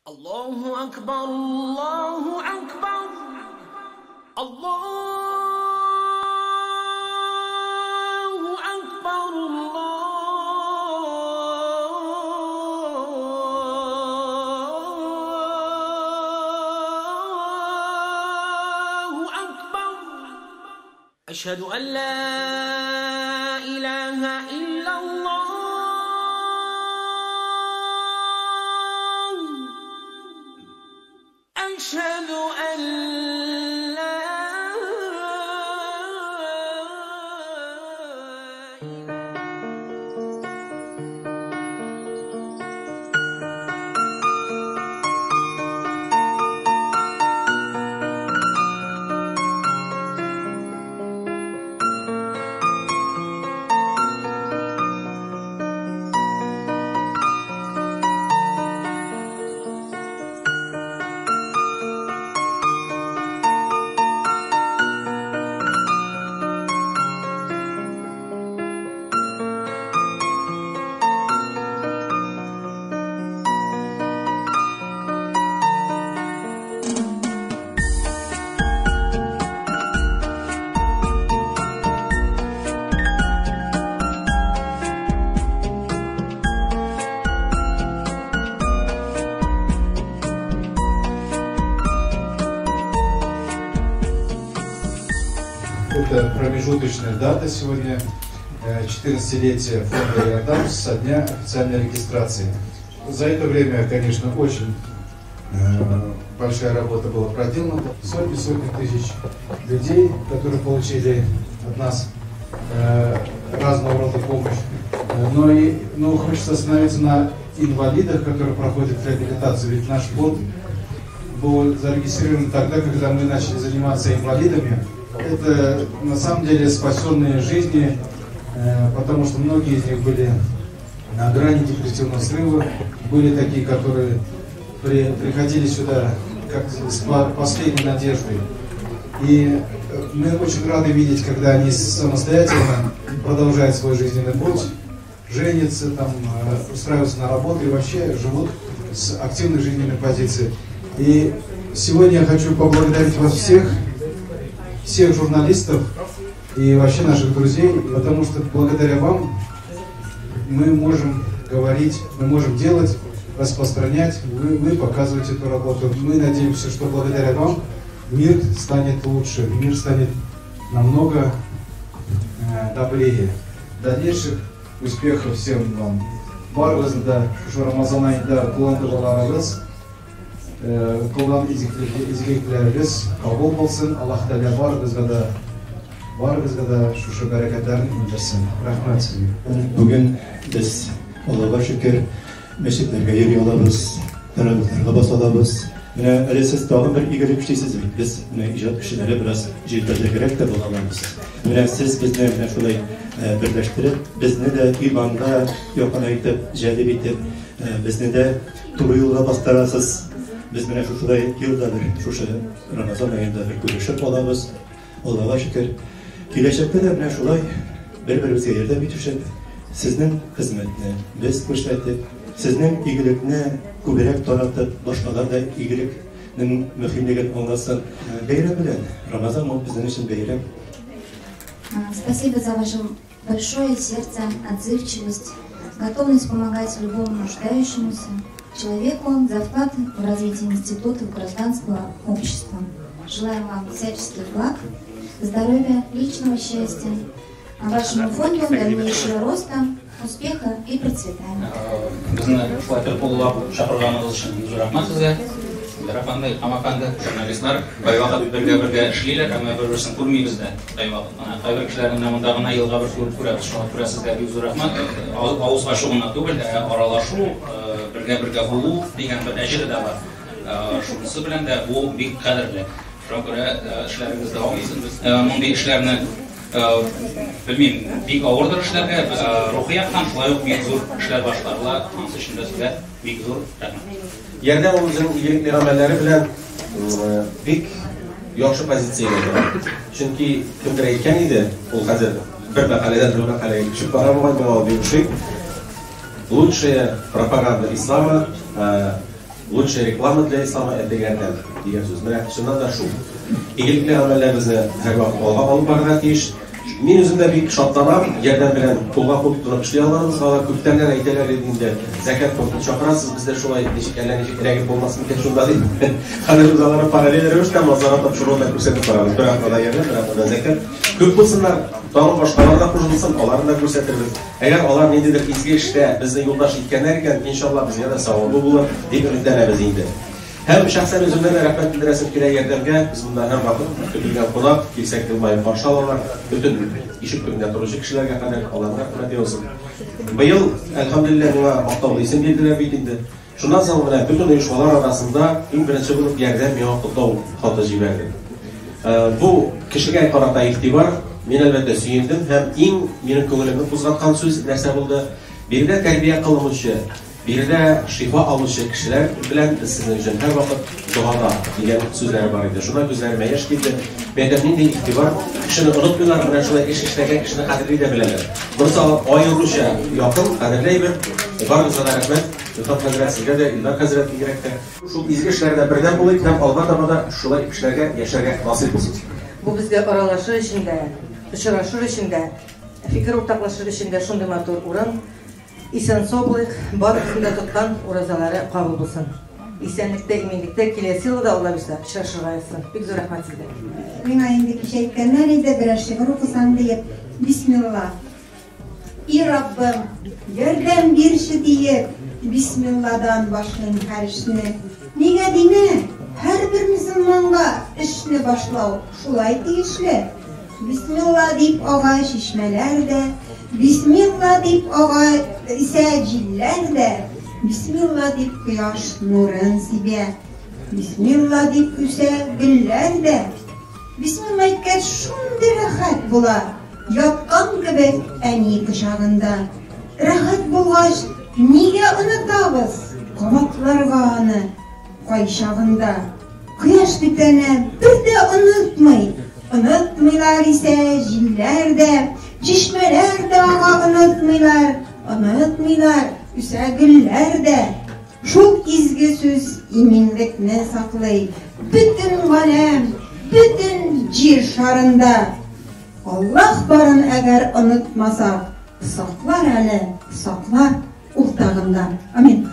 Аллаһу акбар, Аллаһу акбар, Аллаһу акбар, Аллаһу акбар. Әшһәду ан ла илаһа иллаллаһ. Әшһәду ан ла Это промежуточная дата сегодня, 14-летие фонда «Ярдам» со дня официальной регистрации. За это время, конечно, очень большая работа была проделана. Сотни-сотни тысяч людей, которые получили от нас разного рода помощь. Но хочется остановиться на инвалидах, которые проходят реабилитацию. Ведь наш фонд был зарегистрирован тогда, когда мы начали заниматься инвалидами. Это на самом деле спасенные жизни, потому что многие из них были на грани депрессивного срыва, были такие, которые приходили сюда как с последней надеждой. И мы очень рады видеть, когда они самостоятельно продолжают свой жизненный путь, женятся, там, устраиваются на работу и вообще живут с активной жизненной позицией. И сегодня я хочу поблагодарить вас всех, всех журналистов и вообще наших друзей, потому что благодаря вам мы можем говорить, мы можем делать, распространять, вы показываете эту работу. Мы надеемся, что благодаря вам мир станет лучше, мир станет намного добрее. Дальнейших успехов всем вам. Барыгызны да шушы Рамазан аенда кылган догаларыгыз, кылган изгелекләрегез кабул булсын. Аллаһ Тәгалә барыгызга да шушы бәрәкәтләрен иңдерсен. Рәхмәт сезгә. Бүген без, Аллага шөкер, мәчетләргә йөри алабыз, тәравихларга баса алабыз. Менә әле сез тагын бер игелек эшлисез бит. Без менә иҗат кешеләре бераз җилпәзәгрәк тә була алабыз. Менә сез безне менә шулай берләштереп, безне дә иманга якынайтып, җәлеп итеп, безне дә туры юлга бастырасыз. Без менә шушылай елда бер, шушы Рамазан аенда бер күрешеп алабыз. Аллага шөкер. Киләчәктә дә менә шулай бер-беребезгә ярдәм итешеп, сезнең хезмәтне без күрсәтеп, сезнең игелекне күбрәк таратып, башкалар да игелекнең мөһимлеген аңласын. Бәйрәм белән, Рамазан ул безнең өчен бәйрәм. Спасибо за ваше большое сердце, отзывчивость, готовность помогать любому нуждающемуся человеку, за вклад в развитие институтов гражданского общества. Желаем вам всяческих благ, здоровья, личного счастья, а вашему фонду дальнейшего роста, успеха и процветания. Безне шулай куллап чакырганыгыз өчен зур рәхмәт сезгә. Илдар әфәнде, Илһам әфәнде, журналистлар кайвакыт бергә-бергә эшлиләр, әмма бер-берсен күрмибез дә кайвакыт. Менә кайбер кешеләрне менә монда гына елга бер күреп күрәбез. Шуңа күрә сезгә бик зур рәхмәт. Авыз ачу гына түгел, ә аралашу, бергә-бергә булу дигән бер әҗере дә бар. Шунысы белән дә бу бик кадерле. Шуңа күрә эшләрегез дәвам итсен. Без мондый эшләрне белмим, бик авырдыр эшләргә. Без рухи яктан шулай ук бик зур эшләр башкарыла. Анысы өчен дә сезгә бик зур рәхмәт. Ярдәм ул үзенең игелекле гамәлләре белән бик яхшы позициягә тора. Чөнки кемдер әйткән иде, ул хәзер бер мәкаләдән бер мәкаләгә күчеп бара бугай, миңа ул бик ошый. Лучшая пропаганда ислама, Лучшая реклама для ислама – это ярдәм дигән сүз. Менә чыннан да шул. Игелекле гамәлләр безне һәрвакыт алга алып барырга тиеш. Мин үзем дә бик шатланам, ярдәм белән кулга кул тотынып эшли алганыбызга. Алар күптәннән әйтәләр иде инде, зәкят фондын чакырасыз, бездә шулай ничек әллә ничек эләгеп булмасын микән шунда дип. Хәзер без аларны параллель рәвештә Манзара тапшыруында күрсәтеп барабыз. Бер атнада ярдәм, бер атнада зәкят. Күп булсыннар, тагын башкалар да кушылсын, аларны да күрсәтербез. Әгәр алар ниндидер изге эштә безне юлдаш иткәннәр икән, иншалла, безгә дә савабы булыр дип өметләнәбез инде. Һәм шәхсән үземнән дә рәхмәт белдерәсем килә ярдәмгә. Без монда һәрвакыт көтелгән кунак, килсәк елмаеп каршы алалар. Бөтен ишек төбендә торучы кешеләргә кадәр аларга рәхмәт яусын. Быел, әлхәмдүлилләһ, миңа мактаулы исем бирделәр бит инде. Шуннан соң менә бөтен оешмалар арасында иң беренче булып ярдәм миңа котлау хаты җибәрде. Бу кешегә карата игътибар, мин әлбәттә сөендем һәм иң минем күңелемне кузгаткан сүз нәрсә булды? Биредә тәрбия кылынучы, биредә шифа алучы кешеләр белән без сезнең өчен һәрвакыт догада дигән сүзләре бар иде. Шуннан күзләремә яшь килде. Мин әйтәм, нинди игътибар, кешене онытмыйлар, менә шулай эш эшләгән кешене кадерли дә беләләр. Монысы аеруча якын, кадерле әйбер. Барыгызга да рәхмәт. Илфат хәзрәт, сезгә дә, Илдар хәзрәт бигрәк тә. Шул изге эшләрдә бердәм булыйк һәм алга таба да шулай эшләргә, яшәргә насыйп булсын. Бу безгә аралашыр өчен дә, очрашыр өчен дә, фикер уртаклашыр өчен дә шундый матур урын. Исән-сау булыйк, барыбызның да тоткан уразалары кабул булсын. Исәнлектә, иминлектә киләсе елда да Алла бирсә, очрашырга язсын. Бик зур рәхмәт сезгә. Миңа инде кичә әйткәннәр иде, берәр шигырь укысаң диеп. Бисмилла. И Раббым, ярдәм бирче диеп, бисмилладан башлыйм һәр эшне. Нигә димә, һәрбер мөселманга эшне башлау шулай тиешле. Бисмилла дип ага чишмәләр дә, бисмилла дип ага исә җилләр дә, бисмилла дип кояш нурын сибә, бисмилла дип үсә гөлләр дә. Бисмилла әйткәч шундый рәхәт була, яткан кебек әни кочагында. Рәхәт булгач, нигә онытабыз кабатларга аны кайчагында? Кояш бит әнә бер дә онытмый, онытмыйлар исә җилләр дә, чишмәләр дә ага онытмыйлар, онытмыйлар үсә гөлләр дә. Шул изге сүз иминлекне саклый бөтен галәм, бөтен җир шарында. Аллаһ барын әгәр онытмасак, саклар әле, саклар ул тагында. Амин.